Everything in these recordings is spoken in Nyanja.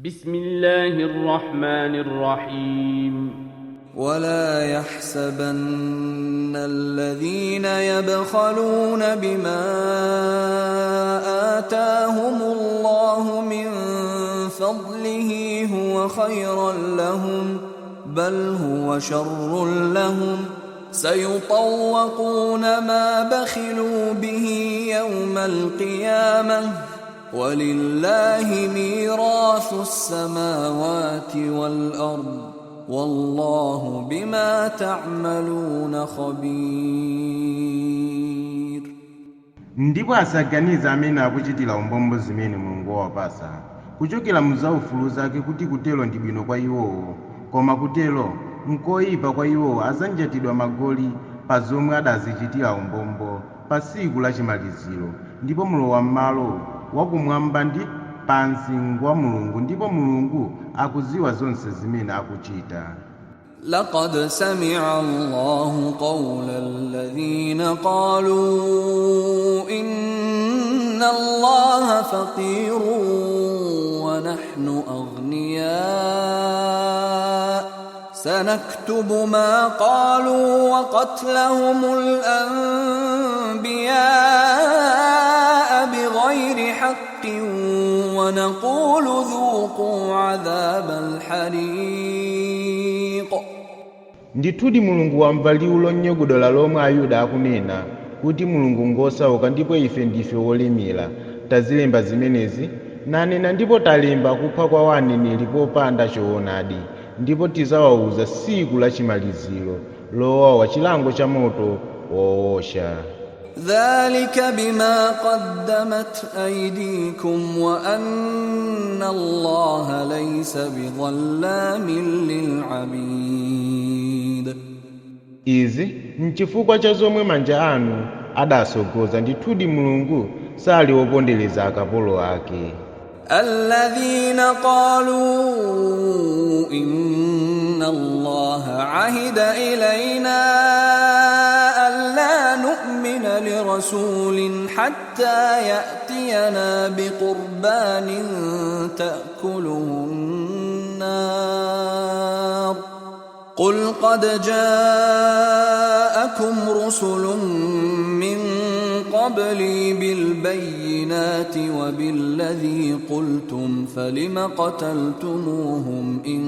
بسم الله الرحمن الرحيم. ولا يحسبن الذين يبخلون بما آتاهم الله من فضله هو خيرا لهم بل هو شر لهم سيطوقون ما بخلوا به يوم القيامة ولله ميراث السماوات والأرض والله بما تعملون خبير. Ndipo asaganize amene akuchitira umbombo zimene Mulungu wawapasa kuchokera mu zaufulu zake kuti kutero ndi bwino kwa iwowo, koma kutero nkoyipa kwa iwowo. Azanjatidwa magoli pa zomwe adazichitira umbombo pa tsiku lachimaliziro, ndipo mlowa m'malo wakumwamba ndi pansi ngwa Mulungu, ndipo Mulungu akuziwa zonse zimene akuchita. لقد سمع الله قول الذين قالوا إن الله فقير ونحن أغنياء سنكتب ما قالوا وقتلهم الأنبياء بغير حق ونقول ذوقوا عذاب الحريق. Ndithudi Mulungu wamva liwu lonyogodola lomwe Ayuda akunena kuti Mulungu ngosauka ndipo ife ndife wolemera. Tazilemba zimenezi nanena, ndipo talemba kupha kwa aneneri popanda choonadi, ndipo tizawawuza tsiku lachimaliziro lowawa chilango cha moto woosha. ذلك بما قدمت أيديكم وأن الله ليس بظلام للعبيد. Izi nchifukwa cha zomwe manja anu adasogoza. Ndithudi Mulungu sali wopondereza akapolo ake. الذين قالوا إن الله عهد إلينا ألا نؤمن لرسول حتى يأتينا بقربان تأكله النار قل قد جاءكم رسل من قبلي بالبينات وبالذي قلتم فلم قتلتموهم إن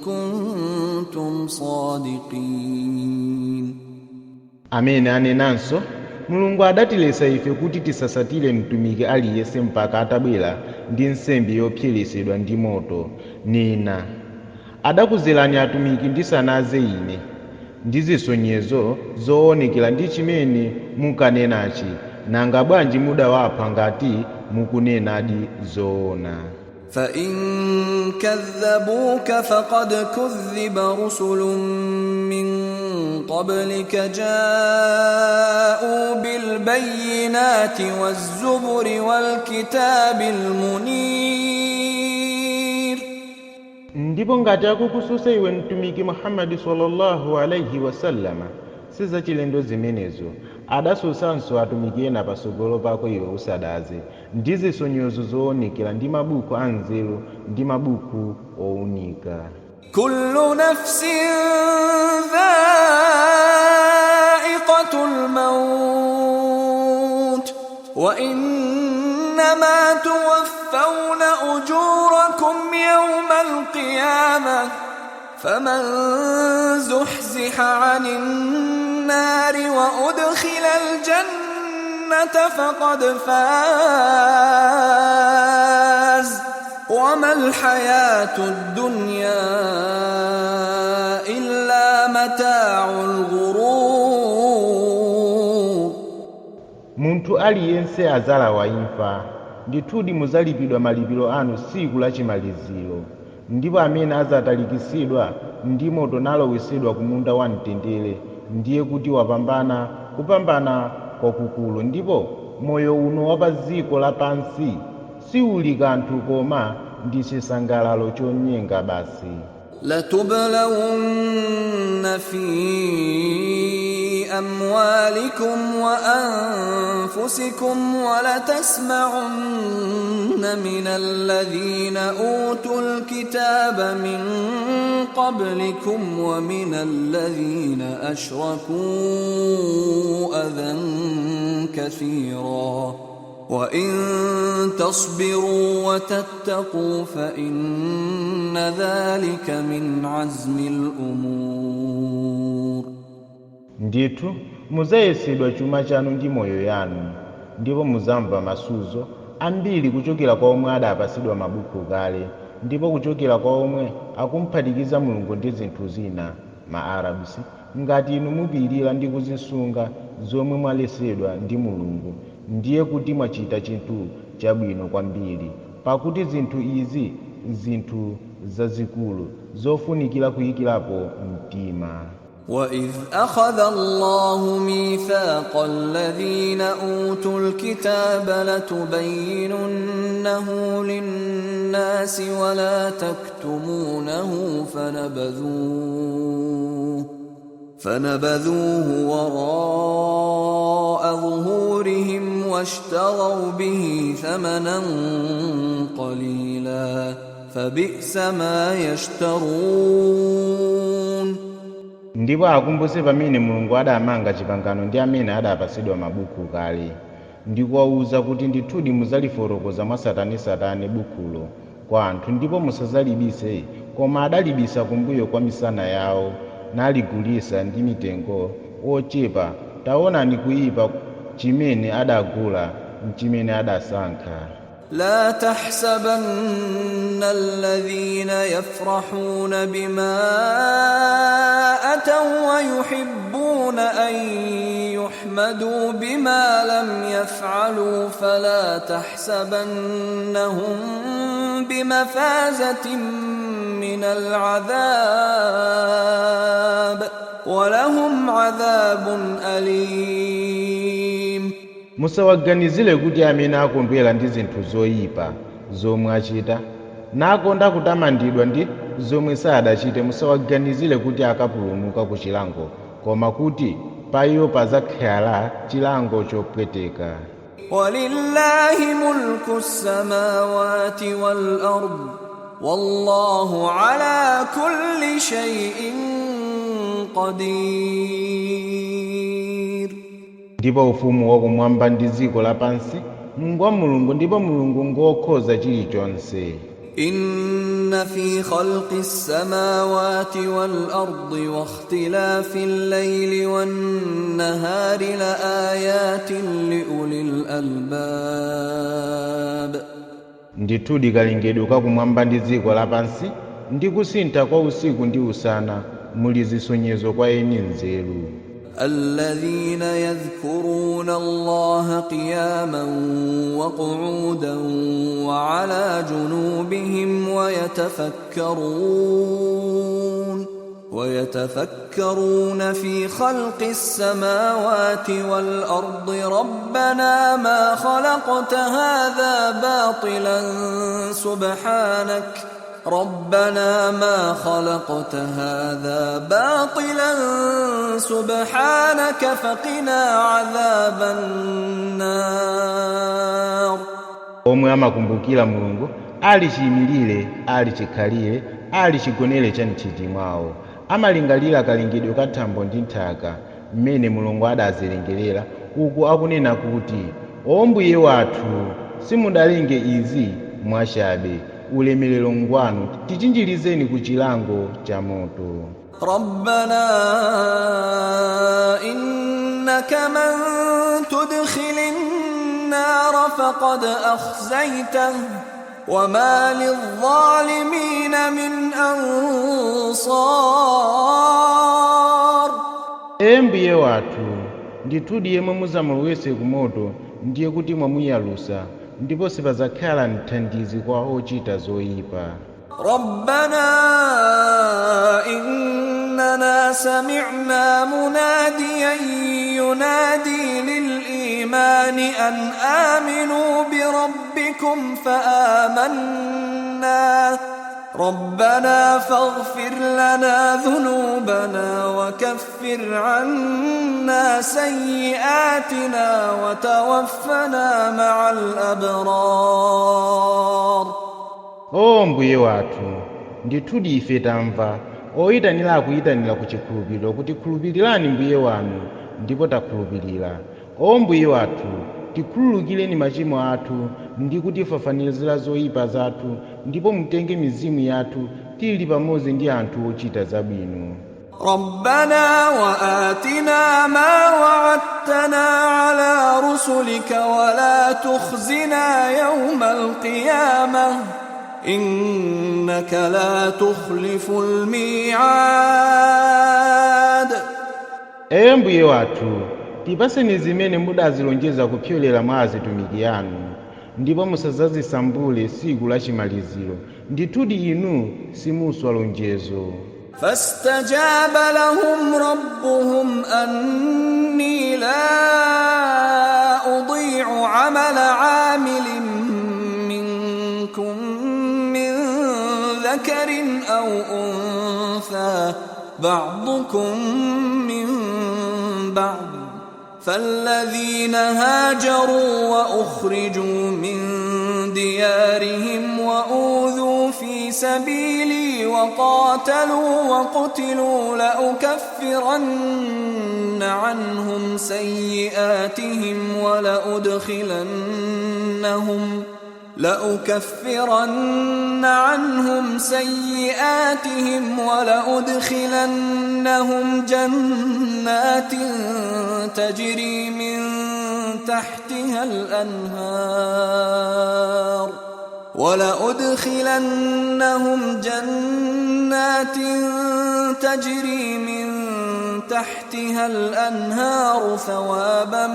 كنتم صادقين. Amene anenanso, Mulungu adatilesa ife kuti tisasatire mtumiki aliyense mpaka atabwera ndi nsembe yopseresedwa ndi moto. Nena, adakuzerani atumiki ndisanaze ine ndi zisonyezo zoonekera ndi chimene mukanenachi. Nanga bwanji mudawapha ngati mukunenadi zoona? فإن كذبوك فقد كذب رسل من قبلك جاءوا بالبينات والزبر والكتاب المنير. Ndipo ngati akukususa iwe mtumiki Muhammadi sallallahu alaihi wasallama, sizachilendo zimenezo. Adasusanso atumiki ena pasogolo pako iwe usadaze ndi zisonyezo zoonekera ndi mabuku anzeru ndi mabuku owunika. كل نفس ذائقة الموت وإنما توفون أجوركم يوم القيامة فمن زحزح عن النار وأدخل الجنة فقد فاز وما الحياة الدنيا إلا متاع الغرور. Munthu aliyense azalawa imfa. Ndithudi muzalipidwa malipiro anu tsiku lachimaliziro. Ndipo amene azatalikisidwa ndi moto nalowesedwa ku munda wa mtendere, ndiye kuti wapambana kupambana kwakukulu. Ndipo moyo uno wa pa dziko lapansi siuli kanthu koma ndi chisangalalo chonyenga basi. لتبلون في أموالكم وأنفسكم ولتسمعن من الذين أوتوا الكتاب من قبلكم ومن الذين أشركوا أذى كثيرا وإن تصبروا وتتقوا فإن ذلك من عزم الأمور. Ndithu muzayesedwa chuma chanu ndi moyo yanu, ndipo muzamva masuzo ambiri kuchokera kwa omwe adapasidwa mabuku kale, ndipo kuchokera kwa omwe akumphatikiza Mulungu ndi zinthu zina, ma Arabs. Ngati inu mupirira ndi kuzisunga zomwe mwalesedwa ndi Mulungu, ndiye kuti mwachita chinthu chabwino kwambiri, pakuti zinthu izi zinthu zazikulu zofunikira kuyikirapo mtima. وإذ أخذ الله ميثاق الذين أوتوا الكتاب لتبيننه للناس ولا تكتمونه فنبذوه وراء ظهورهم واشتروا به ثمنا قليلا فبئس ما يشترون. Ndipo akumbutse pamene Mulungu adamanga chipangano ndi amene adapasidwa mabuku kale, ndi kuwawuza kuti ndithudi muzalifotokoza mwatsatanetsatane bukhulo kwa anthu ndipo musazalibise, koma adalibisa kumbuyo kwa misana yawo naligulisa ndi mitengo ochepa. Taonani kuyipa chimene adagula mchimene adasankha. لا تحسبن الذين يفرحون بما أتوا ويحبون أن يحمدوا بما لم يفعلوا فلا تحسبنهم بمفازة من العذاب ولهم عذاب أليم. Musawaganizire kuti amene akondwera ndi zinthu zoyipa zomwe achita nakonda kutamandidwa ndi zomwe sadachite, musawaganizire kuti akapulumuka ku chilango, koma kuti pa iwo pazakhala chilango chopweteka. ولله ملك السماوات والأرض والله على كل شيء قدير. Ndipo ufumu wakumwamba ndi dziko lapansi ngwa Mulungu, ndipo Mulungu ngokhoza chilichonse. إن في خلق السماوات والأرض واختلاف الليل والنهار لآيات لأولي الألباب. Ndithudi kalengedwe kakumwamba ndi dziko lapansi ndi kusintha kwa usiku ndi usana muli zisonyezo kwa eni nzeru. الذين يذكرون الله قياما وقعودا وعلى جنوبهم ويتفكرون في خلق السماوات والأرض ربنا ما خلقت هذا باطلا سبحانك ربنا ما خلقت هذا باطلا سبحانك فقنا عذاب النار. Omwe amakumbukira Mulungu ali chiyimirire, ali chikhalire, ali chigonere cha mthiti mwawo, amalingalira kalengedwe ka thambo ndi nthaka mmene Mulungu adazilengerera, uku akunena kuti, O Mbuye wathu, simudalenge izi mwachabe, ulemerero ngwanu, tichinjirizeni ku chilango cha moto. ربنا إنك من تدخل النار فقد أخزيته وما للظالمين من أنصار. E Mbuye wathu, ndithudi yemwe muzamulowetse ku moto ndiye kuti mwamuyalusa, ndipo sipazakhala mthandizi kwa ochita zoyipa. ربنا إننا سمعنا مناديا ينادي للإيمان أن آمنوا بربكم فآمنا ربنا فاغفر لنا ذنوبنا وكفر عنا سيئاتنا وتوفنا مع الأبرار. O Mbuye wathu, ndithudi ife tamva oyitanira akuyitanira ku chikhulupiriro kuti khulupirirani Mbuye wanu, ndipo takhulupirira. O Mbuye wathu, tikhululukireni machimo athu ndi kutifafanizira zoyipa zathu, ndipo mutenge mizimu yathu tili pamodzi ndi anthu ochita zabwino. ربنا وآتنا ما وعدتنا على رسلك ولا تخزنا يوم القيامة إنك لا تخلف الميعاد. Eye Mbuye wathu, tipaseni zimene mudazilonjeza kupyolera mwa azitumiki anu, ndipo musadzazisambule tsiku la chimaliziro. Ndithudi inu simuswa lonjezo. فاستجاب لهم ربهم أني لا أضيع عمل عامل منكم من ذكر أو أنثى بعضكم من بعض فالذين هاجروا وأخرجوا من ديارهم وأوذوا في سبيلي وقاتلوا وقتلوا لأكفرن عنهم سيئاتهم ولأدخلنهم جنات تجري من تحتها الأنهار ولأدخلنهم جنات تجري من تحتها الأنهار ثوابا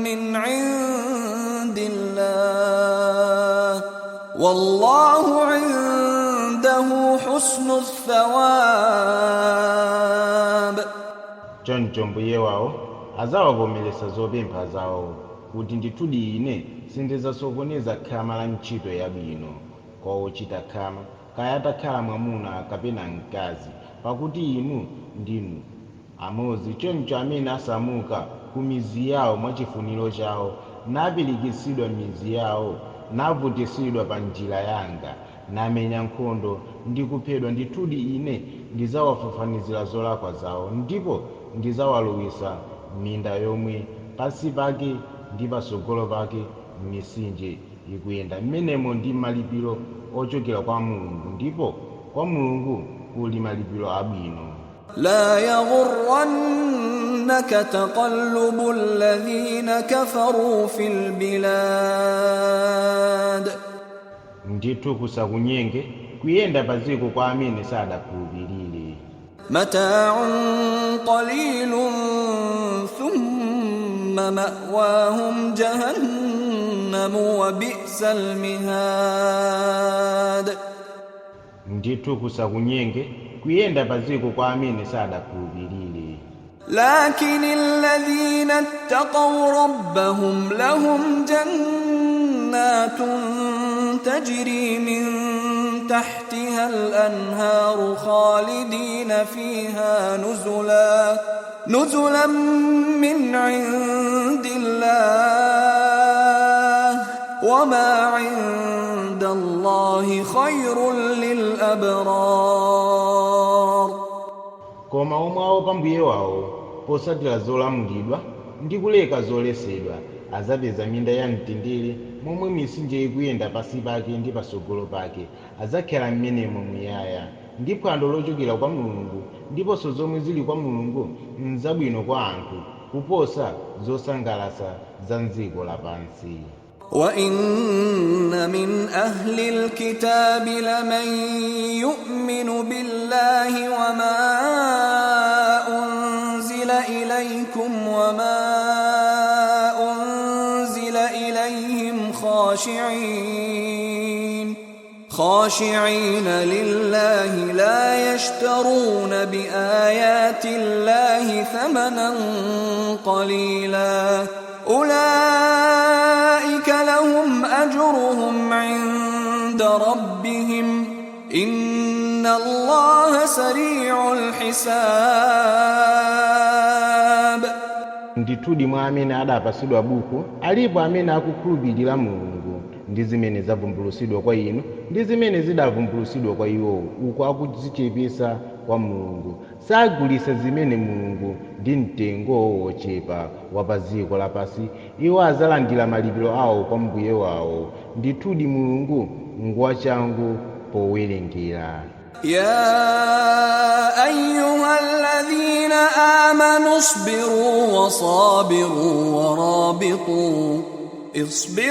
من عند الله والله عنده حسن الثواب. Choncho Mbuye wawo azawavomeresa zopempha zawo kuti ndithudi ine sindidzasokoneza khama la ntchito yabwino kwa ochita khama, kaya atakhala mwamuna kapena mkazi, pakuti inu ndinu amodzi. Choncho amene asamuka ku mizi yawo mwachifuniro chawo, napirikitsidwa mizi yawo, navutitsidwa pa njira yanga, namenya nkhondo ndi kuphedwa, ndithudi ine ndidzawafafanizira zolakwa zawo, ndipo ndidzawalowetsa minda yomwe pansi pake ndi patsogolo pake mitsinje ikuyenda, mmenemo ndi malipiro ochokera kwa Mulungu, ndipo kwa Mulungu kuli malipiro abwino. لا يغرنك تقلب الذين كفروا في البلاد. Ndithu kusakunyenge kuyenda pa dziko kwa amene sadakhulupirire. متاع قليل ثم مأواهم جهنم وبئس المهاد. Ndithu kusakunyenge kuyenda pa dziko kwa amene sadakhulupirire. لكن الذين اتقوا ربهم لهم جنات تجري من تحتها الأنهار خالدين فيها نزلا من عند الله وما عند الله خير للأبرار. Koma omwe aopa Mbuye wawo potsatira zolamulidwa ndi kuleka zoletsedwa azapeza minda ya mtendere momwe mitsinje ikuyenda pansi pake ndi patsogolo pake, adzakhala m'menemo muyaya, ndi phwando lochokera kwa Mulungu, ndiponso zomwe zili kwa Mulungu nzabwino kwa anthu kuposa zosangalatsa za mdziko lapansi. وإن من أهل الكتاب لمن يؤمن بالله وما أنزل إليكم وما أنزل إليهم خاشعين لله لا يشترون بآيات الله ثمنا قليلا أولئك لهم أجرهم عند ربهم إن الله سريع الحساب. Ndithudi mwa amene adapasidwa buku alipo amene akukhulupirira Mulungu ndi zimene zavumbulusidwa kwa inu ndi zimene zidavumbulusidwa kwa iwowo, uku akudzichepesa kwa Mulungu. Sagulisa zimene Mulungu ndi mtengo wochepa wa pa dziko lapasi. Iwo azalandira malipiro awo kwa Mbuye wawo. Ndithudi Mulungu ngwachangu powerengera. يا أيها الذين آمنوا اصبروا وصابروا ورابطوا، اصبروا.